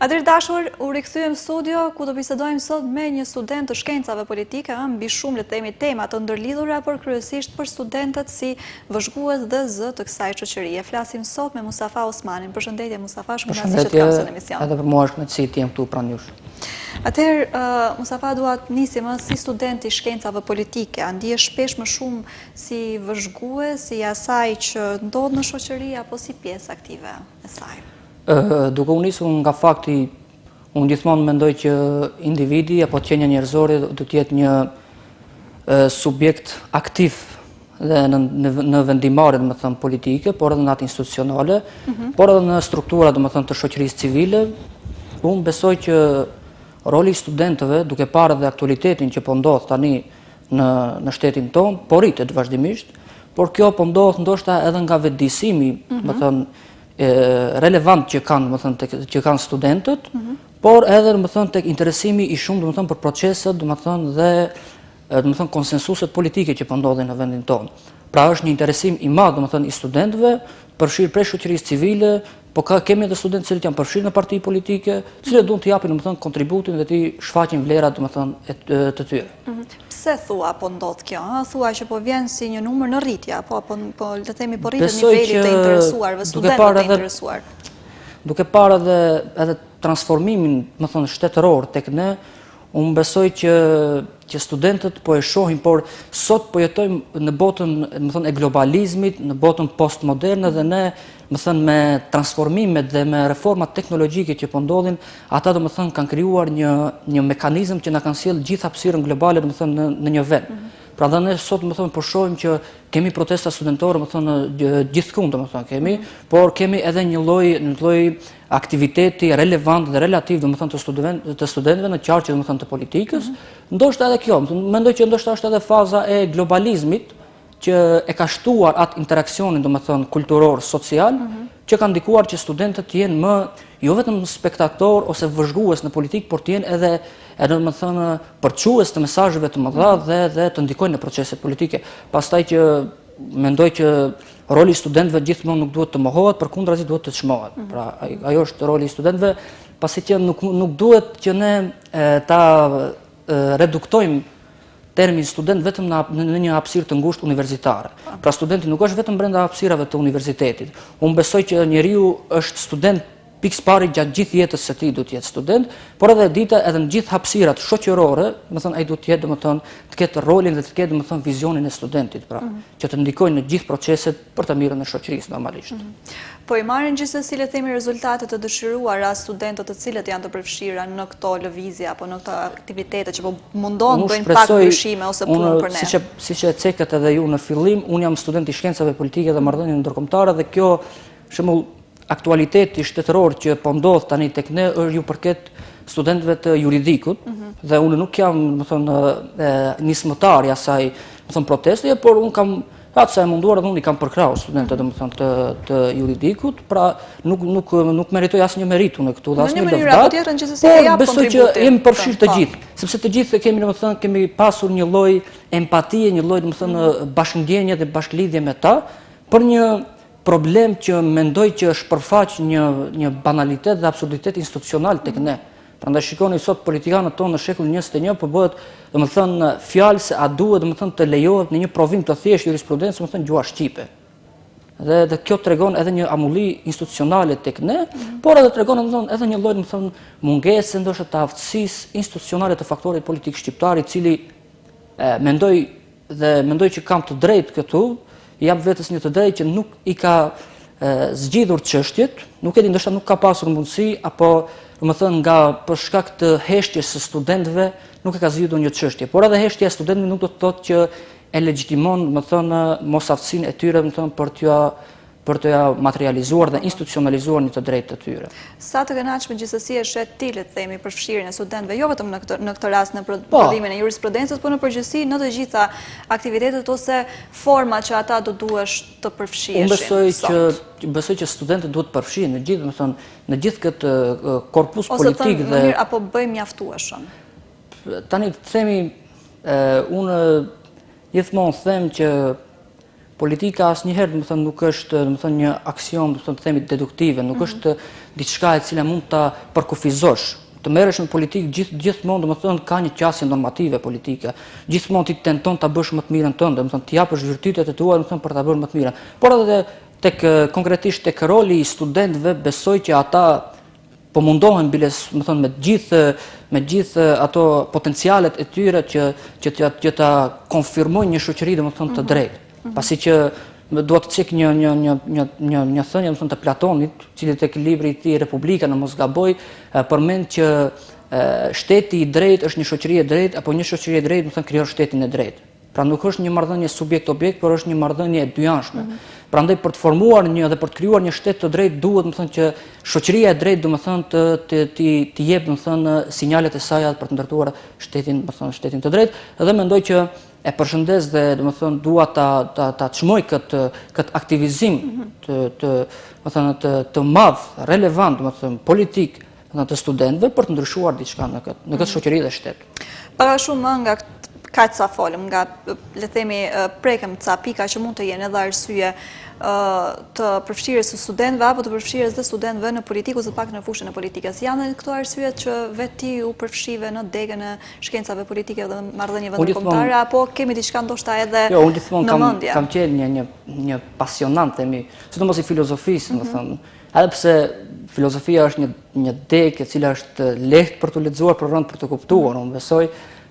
Atëherë të dashur, u rikthyem në studio ku do bisedojmë sot me një student të shkencave politike, ëh, mbi shumë le të themi tema të ndërlidhura, por kryesisht për studentët si vëzhgues dhe zë të kësaj shoqërie. Flasim sot me Mustafa Osmanin. Përshëndetje Mustafa, shumë kënaqësi që të kam sot në emision. Edhe për mua është kënaqësi të jem këtu pranë jush. Atëherë, Mustafa dua të nisim ëh, si student i shkencave politike, a ndihesh shpesh më shumë si vëzhgues i asaj që ndodh në shoqëri apo si pjesë aktive e saj? Duke u nisur nga fakti, unë gjithmonë mendoj që individi apo qenia njerëzore do të jetë një subjekt aktiv dhe në, në, në vendimmarrje, domethënë, politike, por edhe në atë institucionale, mm -hmm. por edhe në struktura, domethënë, të shoqërisë civile, unë besoj që roli i studentëve, duke parë edhe aktualitetin që po ndodh tani në, në shtetin tonë, po rritet vazhdimisht, por kjo po ndodh ndoshta edhe nga vetëdijësimi, mm -hmm. domethënë, relevant që kanë, domethënë, tek, që kanë studentët, mm -hmm. por edhe, domethënë, tek interesimi i shumë, domethënë, për proceset, domethënë, dhe, domethënë, konsensuset politike që po ndodhin në vendin tonë. Pra është një interesim i madh, domethënë, i studentëve, përfshirë prej shoqërisë civile, po ka kemi edhe studentë të cilët janë përfshirë në parti politike, të cilët duan të japin, domethënë, kontributin dhe të shfaqin vlerat, domethënë, të tyre. Mhm. Pse thua po ndodh kjo, ëh? Thua që po vjen si një numër në rritje, apo po po le të themi po rritet niveli i të interesuarve, studentëve të interesuar. Duke parë edhe edhe transformimin, domethënë shtetëror tek ne, unë besoj që që studentët po e shohin, por sot po jetojmë në botën, domethënë e globalizmit, në botën postmoderne dhe ne, domethënë me transformimet dhe me reformat teknologjike që po ndodhin, ata domethënë kanë krijuar një një mekanizëm që na kanë sjellë gjithë hapësirën globale domethënë në në një vend. Mm -hmm. Pra dhe ne sot domethënë po shohim që kemi protesta studentore domethënë gjithkund domethënë kemi, mm -hmm. por kemi edhe një lloj një lloj aktiviteti relevant dhe relativ domethënë të studentëve të studentëve në qarqe domethënë të politikës. Mm -hmm. Ndoshta edhe kjo, mendoj që ndoshta është edhe faza e globalizmit që e ka shtuar atë interaksionin domethënë kulturor social mm -hmm. që ka ndikuar që studentët të jenë më jo vetëm spektator ose vëzhgues në politikë, por të jenë edhe edhe domethënë përçues të mesazheve të mëdha mm -hmm. dhe dhe të ndikojnë në proceset politike. Pastaj që mendoj që roli i studentëve gjithmonë nuk duhet të mohohet, përkundrazi duhet të çmohet. Mm -hmm. Pra ajo është roli i studentëve, pasi që nuk nuk duhet që ne e, ta e, reduktojmë termin student vetëm në, në një hapësirë të ngushtë universitare. Po. Pra studenti nuk është vetëm brenda hapësirave të universitetit. Unë besoj që njeriu është student pikësëpari gjatë gjithë jetës së tij duhet të jetë student, por edhe dita edhe në gjithë hapësirat shoqërore, domethënë ai duhet të jetë domethënë të ketë rolin dhe të ketë domethënë vizionin e studentit, pra, mm -hmm. që të ndikojë në gjithë proceset për të mirën e shoqërisë normalisht. Mm -hmm. Po i marrin gjithsesi le të themi rezultate të dëshiruara studentët të cilët janë të përfshira në këto lëvizje apo në këto aktivitete që po mundohen të bëjnë pak ndryshime ose punë për ne. Siç e siç e cekët edhe ju në fillim, unë jam student i shkencave politike dhe marrëdhënieve ndërkombëtare dhe kjo shembull aktualiteti shtetëror që po ndodh tani tek ne është ju përket studentëve të juridikut mm -hmm. dhe unë nuk jam, domethënë, nismëtar i asaj, domethënë proteste, por unë kam atë sa e munduar dhe unë i kam përkrahur studentët, mhm. domethënë të të juridikut, pra nuk nuk nuk meritoj asnjë meritë unë këtu dhe asnjë lëvdatë. Por besoj që jemi përfshirë të po. gjithë, sepse të gjithë kemi domethënë kemi pasur një lloj empatie, një lloj domethënë mm -hmm. bashkëndjenje dhe bashkëlidhje me ta për një problem që mendoj që shpërfaq një një banalitet dhe absurditet institucional tek ne. Prandaj shikoni sot politikanët tonë në shekullin 21 po bëhet, domethënë, fjalë se a duhet, domethënë, të lejohet në një provim të thjeshtë jurisprudencë, domethënë gjuha shqipe. Dhe dhe kjo tregon edhe një amulli institucionale tek ne, mm -hmm. por edhe tregon domethënë edhe një lloj domethënë mungese ndoshta të aftësisë institucionale të faktorit politik shqiptar i cili e, mendoj Dhe mendoj që kam të drejtë këtu, i jap vetes një të drejtë që nuk i ka zgjidhur çështjet, nuk e di ndoshta nuk ka pasur mundësi apo domethënë nga për shkak të heshtjes së studentëve nuk e ka zgjidhur një çështje. Por edhe heshtja e studentëve nuk do të thotë që e legjitimon, domethënë, mosaftësinë e tyre, domethënë, për t'ia për të materializuar dhe institucionalizuar një të drejtë të tyre. Sa të kënaqshme gjithsesi e sheh ti, le të themi, përfshirjen e studentëve, jo vetëm në këtë në këtë rast në po. provimin e jurisprudencës, por në përgjithësi në të gjitha aktivitetet ose format që ata do duhesh të përfshiheshin. Unë besoj që besoj që studentët duhet të përfshihen në gjithë, domethënë, në gjithë këtë korpus politik dhe ose thënë apo bëjmë mjaftueshëm. Tani të themi, unë gjithmonë them që. Politika asnjëherë, domethënë, nuk është, domethënë, një aksion, domethënë, të themi deduktive, nuk mhm. është diçka e cila mund ta përkufizosh. Të merresh me politikë gjithë gjithmonë, domethënë, ka një qasje normative politike. Gjithmonë ti tenton ta bësh më të mirën tënde, domethënë, të japësh virtytet e tua, domethënë, për ta bërë më të mirën. Por edhe tek konkretisht tek roli i studentëve, besoj që ata po mundohen biles, domethënë me gjithë me gjithë ato potencialet e tyre që që të që ta konfirmojnë një shoqëri domethënë të mhm. drejtë. Mhm. Pasi që më dua të cek një një një një një një thënie domethënë të Platonit, i cili tek libri i tij Republika në mos gaboj, përmend që shteti i drejtë është një shoqëri e drejtë apo një shoqëri e drejtë domethënë krijon shtetin e drejtë. Pra nuk është një marrëdhënie subjekt-objekt, por është një marrëdhënie e dyanshme. Mm -hmm. Prandaj për të formuar një dhe për të krijuar një shtet të drejtë duhet, domethënë që shoqëria e drejtë, domethënë të të të të jep, domethënë sinjalet e saja për të ndërtuar shtetin, domethënë shtetin të drejtë dhe mendoj që e përshëndes dhe domethënë dua ta ta ta çmoj këtë këtë aktivizim mm -hmm. të të domethënë të të madh, relevant, domethënë politik në të studentëve për të ndryshuar diçka në këtë në këtë mhm. shoqëri dhe shtet. Pak a shumë nga kaq sa folëm, nga le të themi prekëm ca pika që mund të jenë edhe arsye të përfshirjes së studentëve apo të përfshirjes dhe studentëve në politikë ose pak në fushën e politikës. Janë edhe këto arsye që vetë ti u përfshive në degën e shkencave politike dhe marrëdhënieve ndërkombëtare apo kemi diçka ndoshta edhe jo, unë gjithmonë kam kam qenë një një një pasionant themi, sidomos i filozofisë, mm -hmm. Edhe pse filozofia është një një degë e cila është lehtë për t'u lexuar, por rëndë për t'u kuptuar, unë besoj,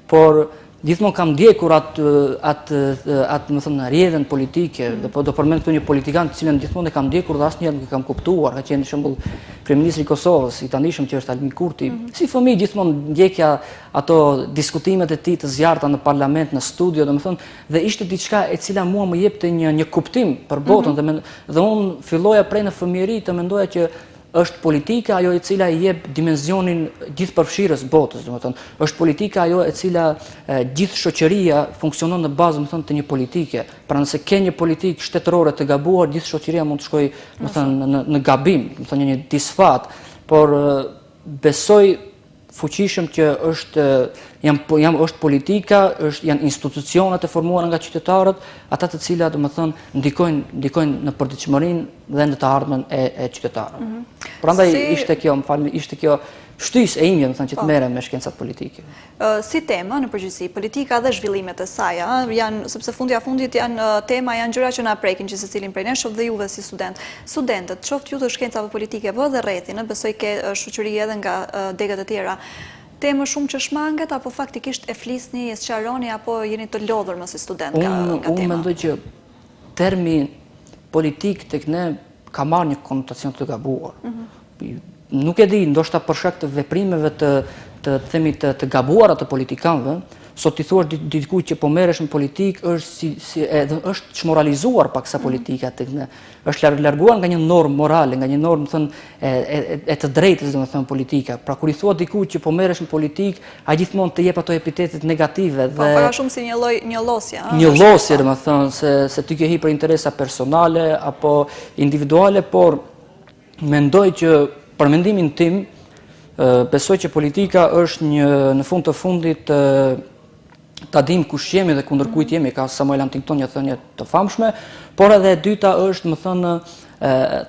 por gjithmonë kam ndjekur atë atë atë, domethënë, rrjedhën politike mm. dhe po do përmend këtu një politikan të cilën gjithmonë e kam ndjekur dhe asnjëherë nuk e kam kuptuar, ka qenë shembull kryeministri i Kosovës, i tanishëm që është Albin Kurti. Mm -hmm. Si fëmijë gjithmonë ndjekja ato diskutimet e tij të zjarrta në parlament, në studio, domethënë, dhe ishte diçka e cila mua më jepte një një kuptim për botën mm -hmm. dhe me, dhe unë filloja prej në fëmijëri të mendoja që është politika ajo e cila i jep dimensionin gjithëpërfshirës botës, domethënë, është politika ajo e cila e, gjithë shoqëria funksionon në bazë, domethënë, të një politike. Pra nëse ke një politikë shtetërore të gabuar, gjithë shoqëria mund të shkojë, domethënë, në në gabim, domethënë një disfat, por besoj fuqishëm që është janë po, janë është politika, është janë institucionet e formuara nga qytetarët, ata të cilat domethënë ndikojnë ndikojnë në përditshmërinë dhe në të ardhmen e e qytetarëve. Mm -hmm. Prandaj si... ishte kjo, më falni, ishte kjo shtysë e imja, domethënë që të po. merrem me shkencat politike. Si tema në përgjithësi, politika dhe zhvillimet e saja, janë sepse fundja fundit janë tema, janë gjëra që na prekin gjithsecilin prej nesh, qoftë dhe juve si student. Studentët, qoftë ju të shkencave politike, po edhe rrethin, besoj ke shoqëri edhe nga degët e tjera. Temë shumë që shmanget apo faktikisht e flisni, e sqaroni apo jeni të lodhur më si student nga nga tema? Unë mendoj që termi politikë tek ne ka marrë një konotacion të gabuar. Mhm. Nuk e di, ndoshta për shkak të veprimeve të të themi të të gabuara të politikanëve, sot t'i thuash dikujt që po merresh me politikë është si si edhe është çmoralizuar paksa mhm. politika tek ne. Është larguar nga një normë morale, nga një normë, thënë, e, e, e të drejtës, domethënë politika. Pra kur i thua dikujt që po merresh me politikë, ai gjithmonë të jep ato epitetet negative po, dhe Po, pak a shumë si një lloj njollosje, ëh. Njollosje, domethënë se se ti ke hi për interesa personale apo individuale, por mendoj që për mendimin tim, besoj që politika është një në fund të fundit ta dimë kush jemi dhe kundër kujt jemi, ka Samuel Huntington një thënie të famshme, por edhe e dyta është, domethënë,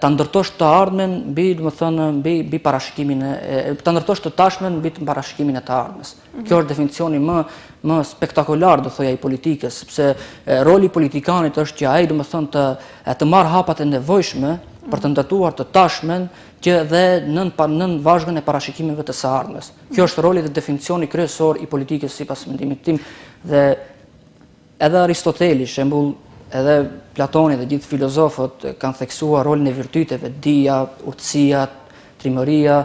ta ndërtosh të ardhmen mbi, domethënë, mbi mbi parashikimin e ta ndërtosh të tashmen mbi të parashikimin e të ardhmes. Mm -hmm. Kjo është definicioni më më spektakolar, do thoja, i politikës, sepse roli i politikanit është që ai, domethënë, të të marrë hapat e nevojshme për të ndërtuar të tashmen që dhe nën nën vazhgën e parashikimeve të së ardhmes. Kjo është roli dhe definicioni kryesor i politikës sipas mendimit tim dhe edhe Aristoteli, shembull, edhe Platoni dhe gjithë filozofët kanë theksuar rolin e virtyteve, dija, urtësia, trimëria,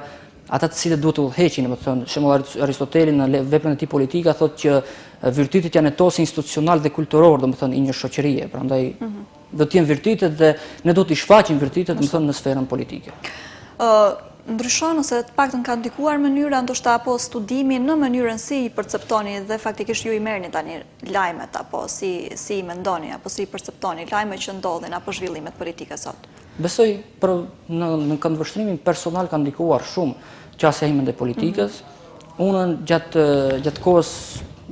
ata të cilët duhet të udhëheqin, domethënë, shembull Aristoteli në veprën e tij Politika thotë që virtytet janë etosi institucional dhe kulturor, domethënë, i një shoqërie, prandaj mm -hmm. do të jenë virtytet dhe ne duhet t'i shfaqim virtytet, domethënë, në sferën politike. Ndryshon ose të paktën ka ndikuar mënyra ndoshta apo studimi në mënyrën si i perceptoni dhe faktikisht ju i merrni tani lajmet apo si si i mendoni apo si i perceptoni lajmet që ndodhin apo zhvillimet politike sot? Besoj për në në këndvështrimin personal ka ndikuar shumë qasja ime ndaj politikës. Mm -hmm. Unë gjatë gjatë kohës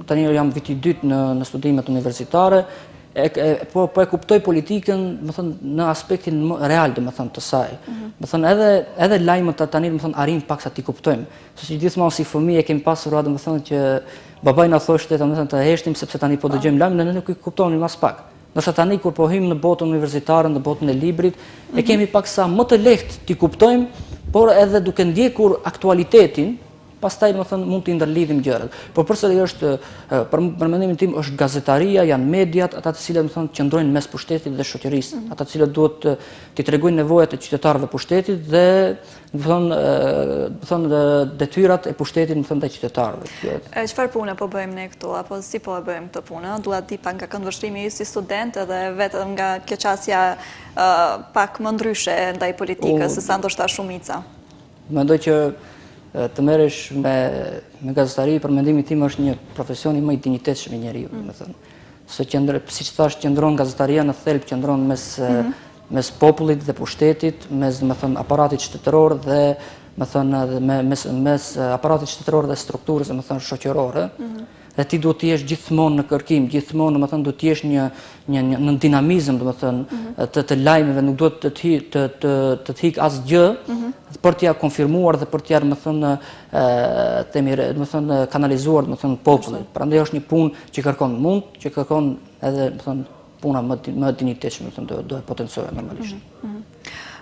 tani jam viti i dytë në në studimet universitare, e, e, po po e kuptoj politikën, domethënë në aspektin më real, domethënë të saj. Mm -hmm. Domethënë edhe edhe lajmet tani domethënë arrijmë paksa t'i kuptojmë. Se si gjithmonë si fëmijë e kemi pasur atë domethënë që babai na thoshte domethënë të heshtim sepse tani po dëgjojmë lajmin, ne nuk i kuptonim aspak. Ndërsa tani kur po hyjmë në botën universitare, në botën e librit, e mhm. kemi paksa më të lehtë t'i kuptojmë, por edhe duke ndjekur aktualitetin, pastaj domethënë mund t'i ndërlidhim gjërat. Por përsëri është për, për mendimin tim është gazetaria, janë mediat, ata të cilët domethënë qëndrojnë mes pushtetit dhe shoqërisë, mm -hmm. ata të cilët duhet t'i tregojnë nevojat e qytetarëve pushtetit dhe domethënë domethënë detyrat e pushtetit domethënë ndaj qytetarëve. E çfarë pune po bëjmë ne këtu apo si po e bëjmë këtë punë? Dua të di pak nga këndvështrimi si student edhe vetëm nga kjo qasja pak më ndryshe ndaj politikës se sa ndoshta shumica. Mendoj që të merresh me me gazetari për mendimin tim është një profesioni më i dinjitetshëm i njeriut, mm. domethënë. Se qëndër, siç thashë, qëndron gazetaria në thelb, qëndron mes mm -hmm. mes popullit dhe pushtetit, mes domethënë aparatit shtetëror dhe domethënë edhe me mes mes aparatit shtetëror dhe strukturës, domethënë shoqërore. Mm -hmm. Dhe ti duhet të jesh gjithmonë në kërkim, gjithmonë, domethënë, duhet të jesh një një një në dinamizëm, domethënë, mm -hmm. të të lajmeve, nuk duhet të të të të të të ikë asgjë mm -hmm. për t'ia konfirmuar dhe për t'ia, domethënë, ë themi, domethënë, kanalizuar, domethënë, popullit. Prandaj është një punë që kërkon mund, që kërkon edhe, domethënë, puna më më e dinjitetshme, domethënë, do do e potencoja normalisht. Mm -hmm.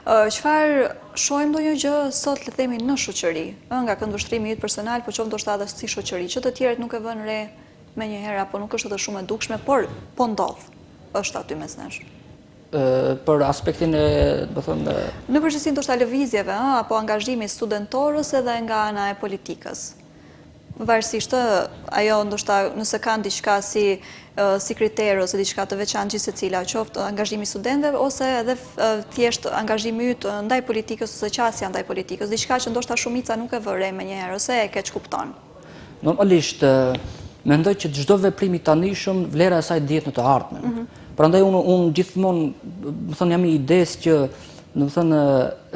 Çfarë shohim ndonjë gjë sot le të themi në shoqëri, ë nga këndvështrimi yt personal, po qoftë ndoshta edhe si shoqëri, që të tjerët nuk e vënë re menjëherë apo nuk është edhe shumë e dukshme, por po ndodh, është aty mes nesh. Për aspektin e, domethënë... Në përgjithësi ndoshta lëvizjeve, ë, apo angazhimit studentor ose edhe nga ana e politikës. Varësisht ë, ajo ndoshta nëse kanë diçka si si kriter ose diçka të veçantë gjithsecila, qoftë angazhimi i studentëve ose edhe thjesht angazhimi yt ndaj politikës ose qasja ndaj politikës, diçka që ndoshta shumica nuk e vë re menjëherë ose e keqkupton. Normalisht, mendoj që çdo veprim i tanishëm vlera e saj dihet në të ardhmen. Mm -hmm. Prandaj unë unë gjithmonë, domethënë jam i idesë që domethënë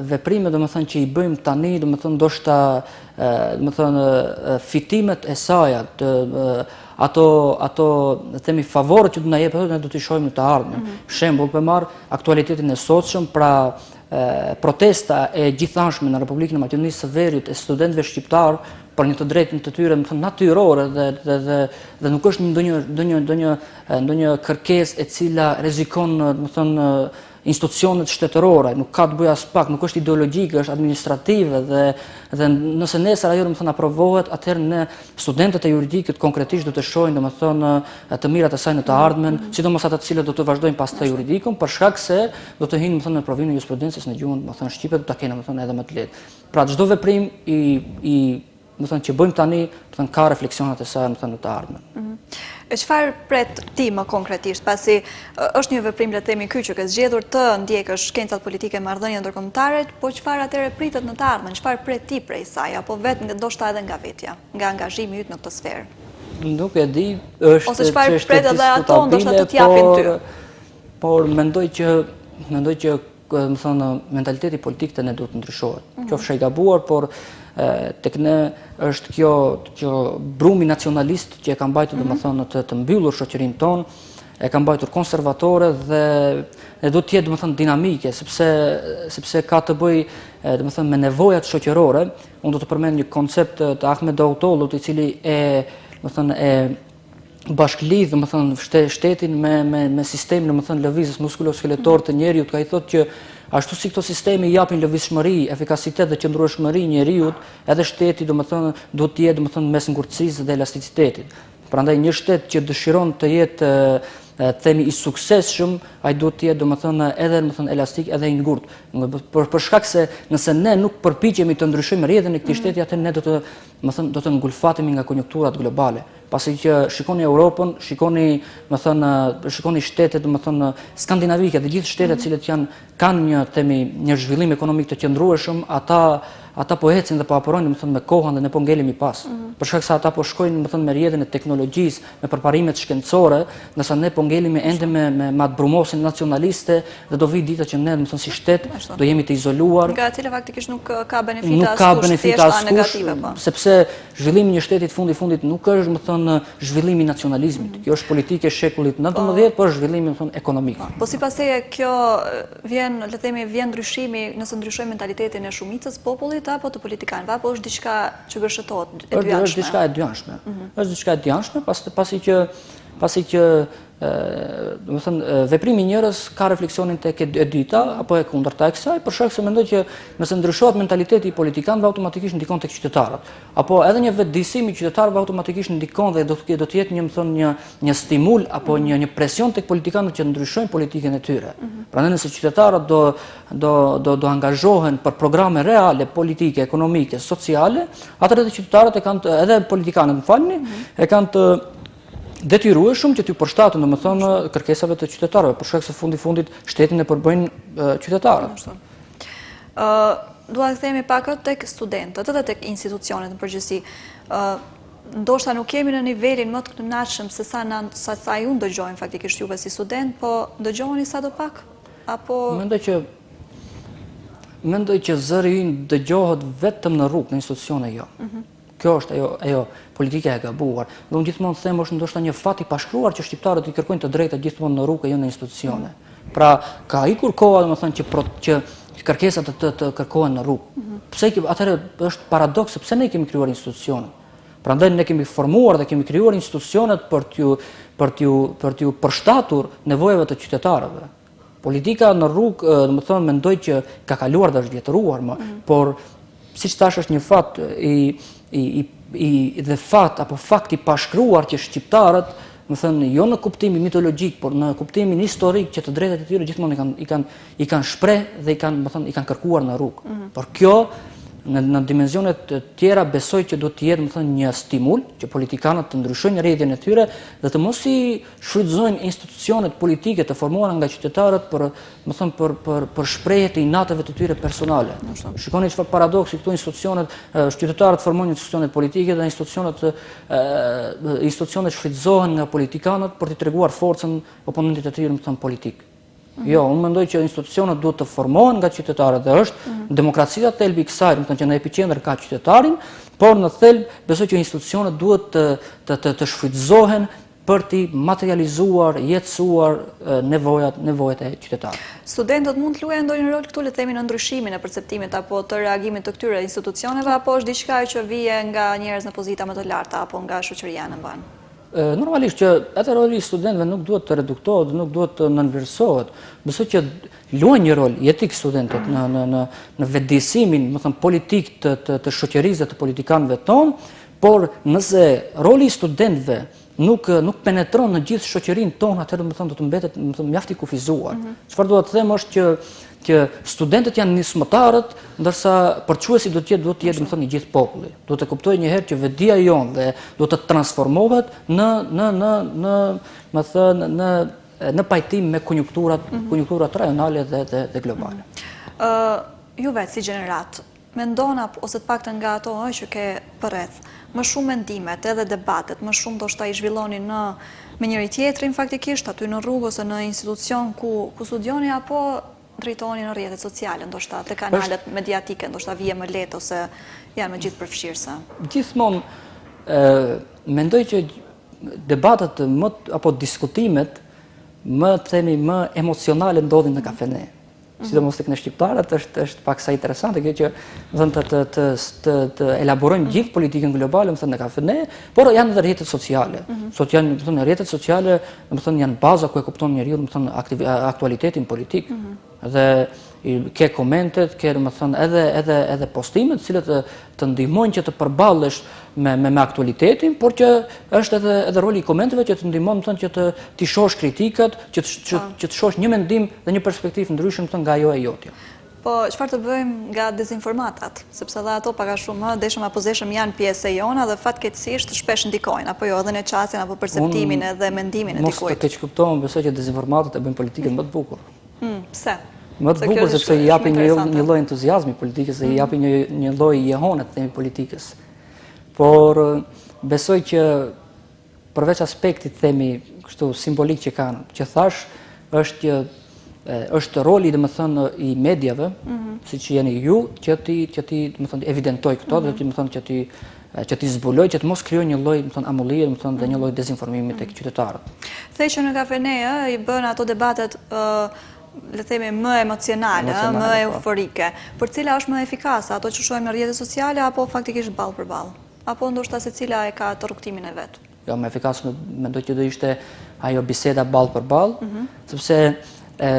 veprimet domethënë që i bëjmë tani, domethënë ndoshta domethënë fitimet e saja, të ato ato themi favoret që do na jepen, ne do t'i shohim në të ardhmen. Mm -hmm. Shembull, po marr aktualitetin e sotshëm, pra protesta e gjithanshme në Republikën e Maqedonisë së Veriut e studentëve shqiptarë për një të drejtë të tyre, domethënë natyrore dhe dhe dhe dhe nuk është ndonjë ndonjë ndonjë ndonjë kërkesë e cila rrezikon, domethënë institucionet shtetërore, nuk ka të bëjë aspak, nuk është ideologjike, është administrative dhe dhe nëse nesër ajo domethënë aprovohet, atëherë ne studentët e juridikut konkretisht do të shohin domethënë të mirat e saj në të mm, ardhmen, mm. sidomos ata të cilët do të vazhdojnë pastaj juridikun, për shkak se do të hyjnë domethënë në provimin e jurisprudencës në gjuhën domethënë shqipe, do ta kenë domethënë edhe më të lehtë. Pra çdo veprim i i Domethënë që bëjmë tani, domethënë ka refleksionet e saj, domethënë në të ardhmen. Mhm. E çfarë pret ti më konkretisht, pasi është një veprim le të themi ky që ke zgjedhur të ndjekësh shkencat politike marrëdhënie ndërkombëtare, po çfarë atëherë pritet në të ardhmen, çfarë pret ti prej saj apo vetë ndoshta edhe nga vetja, nga angazhimi yt në këtë sferë? Nuk e di, është Ose çfarë pret edhe ato ndoshta të t'japin ty. Por mendoj që mendoj që domethënë, mentaliteti politik te ne duhet të ndryshohet. Mm -hmm. Qofsha i gabuar, por tek ne është kjo, kjo brumi nacionalist që e ka mbajtur, mm -hmm. domethënë, të, të mbyllur shoqërinë tonë, e ka mbajtur konservatore dhe dhe duhet të jetë domethënë dinamike sepse sepse ka të bëjë domethënë me nevojat shoqërore. Unë do të përmend një koncept të Ahmet Davutoglut i cili e domethënë e bashkëlidh, domethënë, shtetin me, me, me sistemin, domethënë, lëvizës muskuloskeletor të njeriut, ka i thotë që ashtu si këto sisteme i japin lëvizshmëri, efikasitet dhe qëndrueshmëri njeriut, edhe shteti, domethënë, duhet të jetë, domethënë, mes ngurtësisë dhe elasticitetit. Prandaj një shtet që dëshiron të jetë të themi i suksesshëm, ai duhet të jetë domethënë edhe domethënë elastik edhe i ngurtë. Për për shkak se nëse ne nuk përpiqemi të ndryshojmë rrjedhën e këtij mm. shteti, atëherë ne do të domethënë do të ngulfatemi nga konjunkturat globale. Pasi që shikoni Europën, shikoni, domethënë, shikoni shtetet, domethënë, skandinavike dhe gjithë shtetet mm -hmm. të cilët janë kanë një themi një zhvillim ekonomik të qëndrueshëm, ata ata po ecin dhe po aporojnë, domethënë, me kohën dhe ne po ngelemi pas. Mm -hmm. Për shkak se ata po shkojnë, domethënë, me rrjedhën e teknologjisë, me përparimet shkencore, ndërsa ne po ngelemi ende me me, me atë brumosjen nacionaliste dhe do vijë dita që ne, domethënë, si shtet do jemi të izoluar. Nga e cila faktikisht nuk ka benefite askush, thjesht negative, po. Sepse Zhvillimi i një shteti fundi fundit nuk është, domethënë. domethënë zhvillimi i nacionalizmit. Mhm. Kjo është politikë e shekullit 19, po, por zhvillimi domethënë ekonomik. Po, po sipas teje kjo vjen, le të themi, vjen ndryshimi nëse ndryshojmë mentalitetin e shumicës popullit apo të politikanëve, apo është diçka që gërshetohet e dyanshme? Është diçka e dyanshme. Mhm. Është diçka e dyanshme, pasi që pasi që domethënë veprimi i njërës ka refleksionin tek e dyta apo e kundërta e kësaj, për shkak se mendoj që nëse ndryshohet mentaliteti i politikanëve automatikisht ndikon tek qytetarët. Apo edhe një vetëdijësim i qytetarëve automatikisht ndikon dhe do të do të jetë një domethënë një një stimul apo mhm. një një presion tek politikanët që të ndryshojnë politikën e tyre. Mhm. Prandaj nëse qytetarët do do do do angazhohen për programe reale politike, ekonomike, sociale, atëherë edhe qytetarët e kanë edhe politikanët, më falni, mhm. e kanë të detyrueshëm që t'ju përshtaten, domethënë, kërkesave të qytetarëve, për shkak se fundi fundit shtetin e përbëjnë qytetarët. Ë dua të kthehemi pak tek studentët edhe tek institucionet në përgjithësi. Ë ndoshta nuk jemi në nivelin më të kënaqshëm se sa na sa sa ju ndëgjojmë faktikisht juve si student, po ndëgjoheni sado pak apo Mendoj që mendoj që zëri ynë dëgjohet vetëm në rrugë, në institucione jo. Mm -hmm. Kjo është ajo ajo politika e gabuar. Dhe unë gjithmonë them është ndoshta një fat i pashkruar që shqiptarët i kërkojnë të drejtat gjithmonë në rrugë e jo në institucione. Pra, ka ikur koha, domethënë që pro, që kërkesat të, të, të kërkohen në rrugë. Mm -hmm. Pse atëherë është paradoks pse ne kemi krijuar institucionet. Prandaj ne kemi formuar dhe kemi krijuar institucionet për t'ju për t'ju për t'ju përshtatur nevojave të qytetarëve. Politika në rrugë, domethënë mendoj që ka kaluar dhe është vjetëruar më, mm. por siç thashë është një fat i i i i dhe fat apo fakt i pashkruar që shqiptarët, domethënë jo në kuptimin mitologjik, por në kuptimin historik që të drejtat e tyre gjithmonë i kanë i kanë i kanë shpreh dhe i kanë, domethënë, i kanë kërkuar në rrugë. Mm -hmm. Por kjo në në dimensione të tjera besoj që duhet të jetë, domethënë, një stimul që politikanët të ndryshojnë rrjedhjen e tyre dhe të mos i shfrytëzojnë institucionet politike të formuara nga qytetarët për, domethënë, për për për shprehje të inateve të tyre personale. Shikoni çfarë paradoksi këto institucionet, qytetarët formojnë institucionet politike dhe institucionet institucionet shfrytëzohen nga politikanët për të treguar forcën oponentit të tyre, domethënë, politik. Mhm. Jo, unë mendoj që institucionet duhet të formohen nga qytetarët dhe është mm -hmm. demokracia thelbi i kësaj, domethënë që në epiqendër ka qytetarin, por në thelb besoj që institucionet duhet të të të, të shfrytëzohen për t'i materializuar, jetësuar nevojat, nevojat e qytetarëve. Studentët mund të luajnë ndonjë rol këtu, le të themi në ndryshimin e perceptimit apo të reagimit të këtyre institucioneve apo është diçka që vjen nga njerëz në pozita më të larta apo nga shoqëria anembanë? Normalisht që edhe roli i studentëve nuk duhet të reduktohet, nuk duhet të nënvlerësohet. Besoj që luajnë një rol jetik studentët në në në në vetëdijësimin, domethënë politik të të të shoqërisë dhe të politikanëve tonë, por nëse roli i studentëve nuk nuk penetron në gjithë shoqërinë tonë, atëherë domethënë do të mbetet domethënë mjaft i kufizuar. Mm -hmm. Çfarë dua të them është që që studentët janë nismëtarët, ndërsa përçuesi do të jetë duhet të jetë domethënë i gjithë populli. Duhet të kuptojë një herë që vetëdija jonë dhe duhet të transformohet në në në në domethënë në në pajtim me konjunkturat, mm -hmm. konjunkturat rajonale dhe dhe dhe globale. Ëh, mm -hmm. uh, ju vetë si gjeneratë, Mendon apo ose të paktën nga ato ë që ke përreth, më shumë mendimet edhe debatet, më shumë ndoshta i zhvilloni në me njëri-tjetrin faktikisht aty në rrugë ose në institucion ku ku studioni apo drejtoheni në rrjetet sociale, ndoshta te kanalet mediatike, ndoshta vije më lehtë ose janë më gjithëpërfshirëse. Gjithmonë ë mendoj që debatet më apo diskutimet më të themi më emocionale ndodhin në kafene. Sidomos tek ne shqiptarët është është paksa interesante kjo që, domethënë të të të të, të elaborojmë mm. gjithë politikën globale, domethënë në kafene, por janë edhe rrjetet sociale. Mm -hmm. Sot janë, domethënë rrjetet sociale, domethënë janë baza ku e kupton njeriu, domethënë aktiv, aktualitetin politik. Mm -hmm. Dhe ke komentet, ke domethënë edhe edhe edhe postimet, të cilat të, të ndihmojnë që të përballesh me me me aktualitetin, por që është edhe edhe roli i komenteve që të ndihmon, domethënë që të t'i shohësh kritikat, që të që, po. që të shohësh një mendim dhe një perspektivë ndryshe domethënë nga ajo e jotja. Po, çfarë të bëjmë nga dezinformatat? Sepse dhe ato pak a shumë, ë, deshëm apo s'deshëm janë pjesë e jona dhe fatkeqësisht shpesh ndikojnë, apo jo, edhe në qasjen apo perceptimin edhe mendimin e dikujt. Mos të keqkuptohem, besoj që dezinformatat e bëjnë politikën më të bukur. Hmm, pse? Më të bukur sepse i japin një një lloj entuziazmi politikës dhe i mhm. japin një një lloj jehone të themi politikës. Por besoj që përveç aspektit themi kështu simbolik që kanë, që thashë, është që është roli domethënë i mediave, mm -hmm. siç jeni ju, që t'i që t'i domethënë evidentoj këto mm -hmm. dhe t'i domethënë që t'i. që t'i zbulojë që të mos krijojë një lloj, domethënë, amullie, domethënë, dhe një lloj dezinformimi tek qytetarët. The që në kafene, ë, i bën ato debatet ë le të themi më emocionale, ë, më po. euforike. Por cila është më efikase, ato që shohim në rrjetet sociale apo faktikisht ballë për ballë? Apo ndoshta secila e ka atë rrugëtimin e vet? Jo, më efikas mendoj që do ishte ajo biseda ballë për ballë, mhm. sepse e,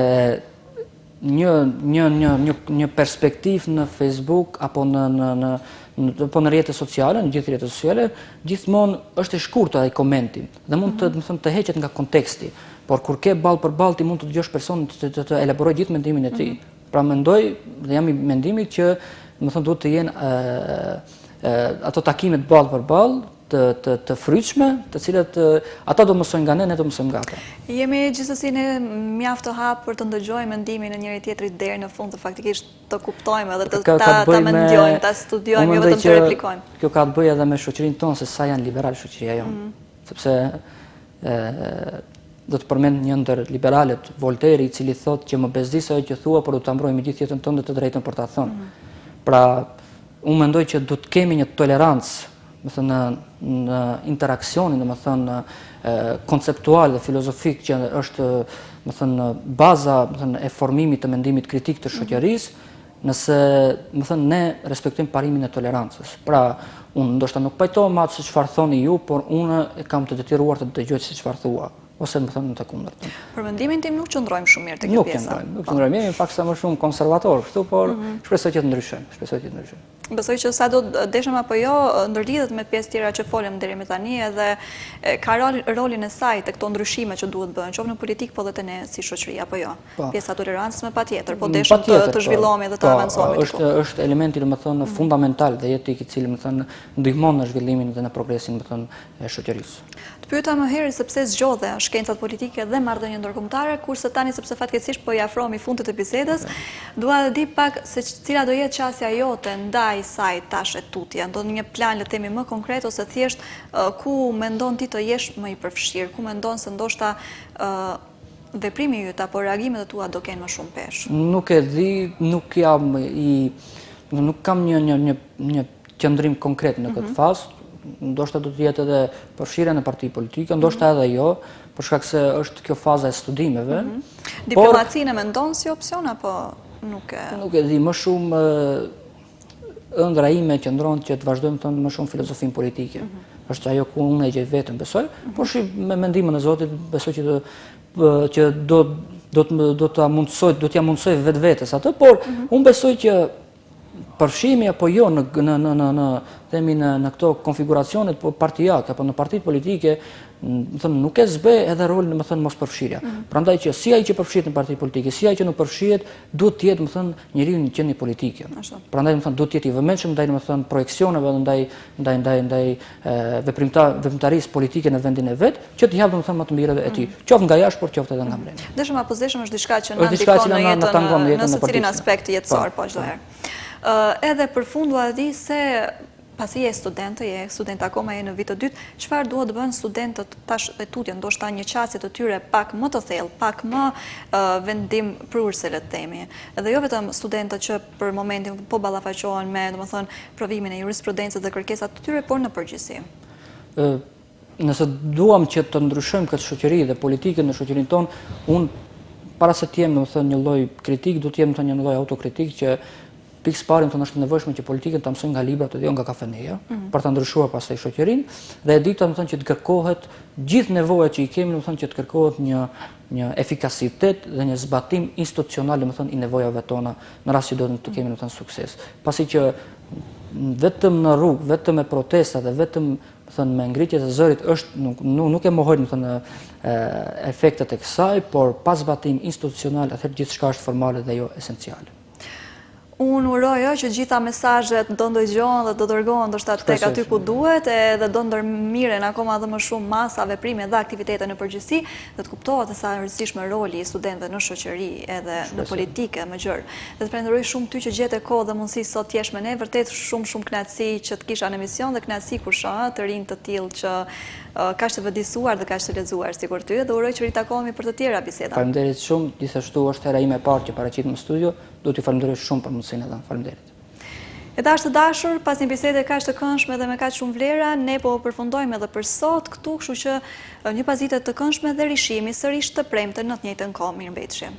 një një një një një perspektivë në Facebook apo në në në në po në rrjete sociale, në gjithë rrjetet sociale, gjithmonë është e shkurtër ai komenti dhe mund të, mhm. domethënë, të heqet nga konteksti. Por kur ke ballë për ballë ti mund të dëgjosh personin të, të, të elaborojë gjithë mendimin e tij. Mm -hmm. Pra mendoj dhe jam i mendimit që, domethënë, duhet të jenë ë ë ato takimet ballë për ballë, të të të frytshme, të cilat ata do mësojnë nga ne, ne do mësojmë nga ata. Jemi gjithsesi ne mjaft të hapur për të ndëgjojmë mendimin e njëri tjetrit deri në fund të faktikisht të kuptojmë edhe të ta ta mendojmë, ta studiojmë, jo vetëm të replikojmë. Kjo ka të bëjë edhe me shoqërinë tonë se sa janë liberal shoqëria jonë. Mm -hmm. Sepse ë do të përmend një ndër liberalët, Volteri, i cili thotë që më bezdis ajo që thua, por do ta mbroj me gjithë jetën tënde të drejtën për ta thënë. Mm -hmm. Pra, unë mendoj që do të kemi një tolerancë domethënë në në interaksionin, domethënë konceptual dhe filozofik që është, domethënë baza, domethënë e formimit të mendimit kritik të mhm. shoqërisë, nëse, domethënë ne respektojmë parimin e tolerancës. Pra, unë ndoshta nuk pajtohem me atë se çfarë thoni ju, por unë e kam të detyruar të dëgjoj se çfarë thua ose domethënë në të kundërtën. Për mendimin tim nuk qëndrojmë shumë mirë te kjo pjesa. Nuk qëndrojmë, nuk po. qëndrojmë, jemi paksa më shumë konservatorë këtu, por mhm. shpresoj që të ndryshojmë, shpresoj që të ndryshojmë. Besoj që sado deshëm apo jo, ndërlidhet me pjesë tjera që folëm deri më tani edhe ka rolin e saj te këto ndryshime që duhet bëhen, qoftë në politikë, po dhe te ne si shoqëri, apo jo. Po. Pjesa e tolerancës me patjetër, po mm, deshëm të, të po. zhvillohemi dhe të po, avancohemi. Është, është elementi, domethënë, mm. fundamental dhe jetik i cili, domethënë, ndihmon në zhvillimin dhe në progresin, domethënë, e shoqërisë. Të pyeta më herët se pse zgjodhe shkencat politike dhe marrëdhënie ndërkombëtare, kurse tani sepse fatkeqësisht po i afrohemi fundit të bisedës, dua të di pak se cila do jetë qasja jote ndaj saj tash e tutje, ndonjë plan le të themi më konkret ose thjesht ku mendon ti të jesh më i përfshirë, ku mendon se ndoshta veprimi yt apo reagimet e tua do kenë më shumë peshë? Nuk e di, nuk jam i nuk kam një një një një qëndrim konkret në këtë mhm. fazë, ndoshta do të jetë edhe përfshirja në parti politike, ndoshta mhm. edhe jo, për shkak se është kjo faza e studimeve. Mhm. Diplomacinë e mendon si opsion apo nuk e Nuk e di, më shumë ëndrra ime qëndron që të vazhdoj domethënë më shumë filozofinë politike. Mm -hmm. Është ajo ku unë e gjej veten, besoj, mm -hmm. por shi me me ndihmën e Zotit, besoj që do që do do të do ta mundësoj, do t'ia mundësoj vetvetes atë, por mm -hmm. unë besoj që përfshimi apo jo në në në në në themi në në këto konfiguracionet po partiake apo në partitë politike, domethënë nuk e zbeh edhe rolin domethënë mospërfshirja. Mm -hmm. Prandaj që si ai që përfshihet në parti politike, si ai që nuk përfshihet, duhet të jetë domethënë njeriu në qenie politike. Prandaj domethënë duhet të jetë i vëmendshëm ndaj domethënë projeksioneve dhe ndaj ndaj ndaj ndaj veprimta veprimtarisë politike në vendin e vet, që të japë domethënë më të mirën e tij, mm. qoftë nga jashtë, por qoftë edhe nga brenda. Deshëm apo s'deshëm është diçka që na ndikon në jetën në secilin aspekt jetësor, po, po çdo herë. Ë edhe për fund dua të di se pasi je student, je student akoma je në vit të dytë, çfarë duhet të bëjnë studentët tash e tutje, ndoshta një qasje të tyre pak më të thellë, pak më vendimprurëse le të themi. Dhe jo vetëm studentët që për momentin po ballafaqohen me, domethënë, provimin e jurisprudencës dhe kërkesat të tyre, por në përgjithësi. Ë nëse duam që të ndryshojmë këtë shoqëri dhe politikën në shoqërinë tonë, unë para se të jem, domethënë, një lloj kritik, do të jem domethënë një lloj autokritik që Pikë së pari, domethënë është e nevojshme që politikën ta mësojmë nga librat dhe jo nga kafeneja, mm -hmm. për ta ndryshuar pastaj shoqërinë, dhe e dyta domethënë që të kërkohet gjithë nevojat që i kemi, domethënë që të kërkohet një një efikasitet dhe një zbatim institucional domethënë i nevojave tona në rast që do të kemi domethënë sukses. Pasi që vetëm në rrugë, vetëm me protesta dhe vetëm domethënë me ngritje të zërit është nuk nuk, nuk e mohoj domethënë efektet e kësaj, por pa zbatim institucional atëherë gjithçka është formale dhe jo esenciale. Unë uroj që gjitha mesazhet do ndëgjohen dhe do dërgohen ndoshta tek aty ku duhet edhe do ndërmerren akoma dhe më shumë masa, veprime dhe aktivitete në përgjithësi dhe të kuptohet se sa e rëndësishme roli i studentëve në shoqëri edhe në politikë më gjerë. Dhe të falenderoj shumë ty që gjete kohë dhe mundësi sot të jesh me ne, vërtet shumë shumë kënaqësi që të kisha në emision dhe kënaqësi kur shoh të rinj të tillë që kaq të vetëdijësuar dhe kaq të lexuar sikur ty dhe uroj që ritakohemi për të tjera biseda. Faleminderit shumë, gjithashtu është hera ime e parë që paraqitem në studio, do t'ju falenderoj shumë për mundësinë e dhënë. Faleminderit. E dashtë të dashur, pas një bisede kaq të këndshme dhe me kaq shumë vlera, ne po përfundojmë edhe për sot këtu, kështu që një pasdite të këndshme dhe rishihemi sërish të premten në të njëjtën kohë. Mirëmbetshi.